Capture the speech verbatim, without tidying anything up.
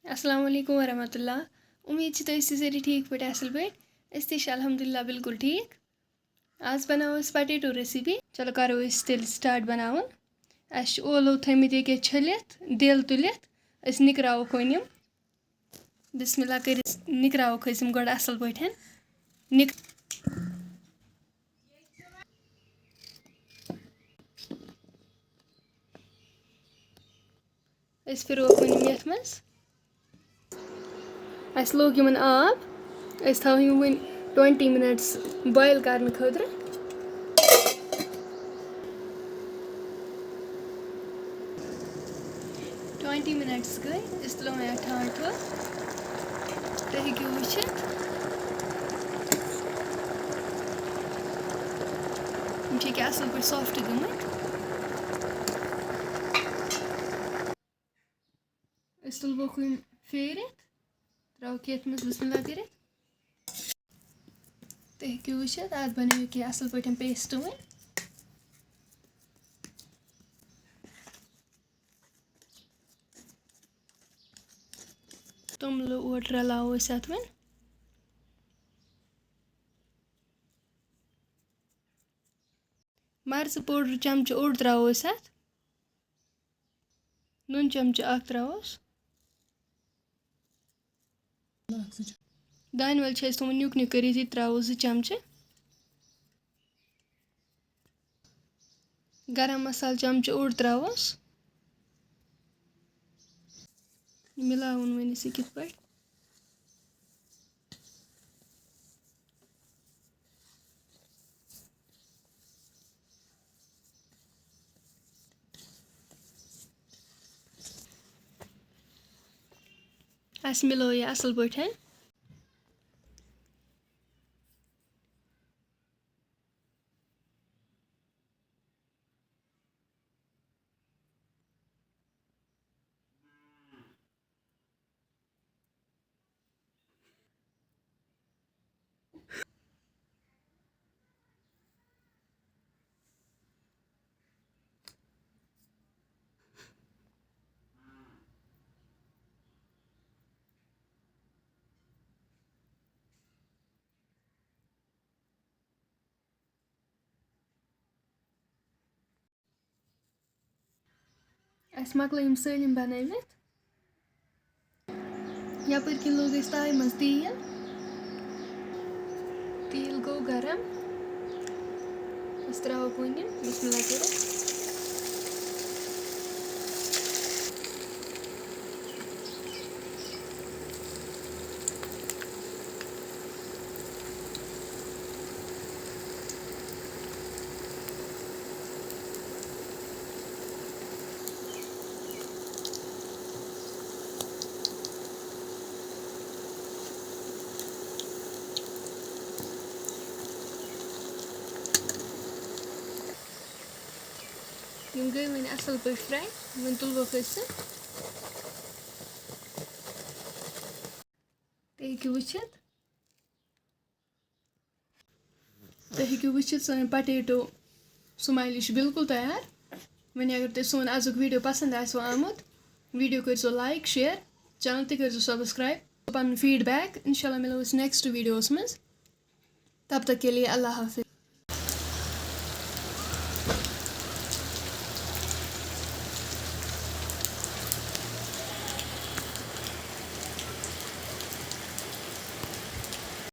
السلام علیکم ورحمۃ اللہ۔ امید چھِ تُہۍ ٲسِو سٲری ٹھیٖک پٲٹھۍ، اَصٕل پٲٹھۍ۔ أسۍ تہِ چھِ الحمدللہ بِلکُل ٹھیٖک۔ آز بَناوو أسۍ potato recipe۔ چلو کَرو أسۍ تیٚلہِ start بَناوُن۔ اَسہِ چھِ ٲلوٕ تھٲیمٕتۍ ییٚکیٛاہ چھٔلِتھ، دٮ۪ل تُلِتھ۔ أسۍ نِکراووکھ وۄنۍ یِم۔ بسم اللہ کٔرِتھ نِکراووکھ أسۍ یِم گۄڈٕ اَصٕل پٲٹھۍ۔ نِک-، أسۍ پھِروکھ وۄنۍ یِم یَتھ منٛز۔ اَسہِ لوگ یِمَن آب۔ أسۍ تھاوو یِم وۄنۍ twenty minutes boil کَرنہٕ خٲطرٕ۔ Twenty minutes گٔے، أسۍ تُلو وۄنۍ اَتھ ٹھانٛڈ تھوٚد۔ تُہۍ ہیٚکِو وٕچھِتھ، یِم چھِ ییٚکیٛاہ اَصٕل پٲٹھۍ soft گٔمٕتۍ۔ أسۍ تُلوکھ یِم پھیٖرِتھ، ترٛاووکھ یَتھ منٛز بسم اللہ کٔرِتھ۔ تُہۍ ہیٚکِو وٕچھِتھ، اَتھ بَنٲیِو کینٛہہ اَصٕل پٲٹھۍ paste وۄنۍ۔ توٚملہٕ اوٹ رَلاوو أسۍ اَتھ وۄنۍ۔ مَرژٕ powder چَمچہٕ اوٚڑ ترٛاوو أسۍ اَتھ۔ نُن چَمچہٕ اَکھ ترٛاووس۔ دانہِ وَل چھِ اَسہِ تھوٚمُت نیُک نیُک کٔرِتھ، یہِ تہِ ترٛاوو زٕ چَمچہٕ۔ گرم مصالہٕ چَمچہٕ اوٚڑ ترٛاووس۔ مِلاوُن وۄنۍ أسۍ یہِ کِتھ پٲٹھۍ۔ اَسہِ مِلٲو یہِ اَصٕل پٲٹھۍ۔ اَسہِ مۄکلٲے یِم سٲلِم بَنٲوِتھ۔ یَپٲرۍ کِنۍ لوگ اَسہِ تایہِ منٛز تیٖل۔ تیٖل گوٚو گرم۔ أسۍ ترٛاوو کُنہِ۔ بسم اللہ کٔرِتھ۔ یِم گٔے وۄنۍ اَصٕل پٲٹھۍ fry۔ وۄنۍ تُلوکھ أسۍ سُہ۔ تُہۍ ہیٚکِو وٕچھِتھ۔ تُہۍ ہیٚکِو وٕچھِتھ سٲنۍ potato سُمایلی چھِ بِلکُل تیار۔ وۄنۍ اگر تۄہہِ سون أزیُک video پسنٛد آسِوٕ آمُت، video کٔرۍزیو like، share، channel تہِ کٔرۍزیو subscribe، پَنُن feedback۔ اِنشاء اللہ مِلو أسۍ next videoس منٛز۔ تب تک کے لیے اللہ حافظ۔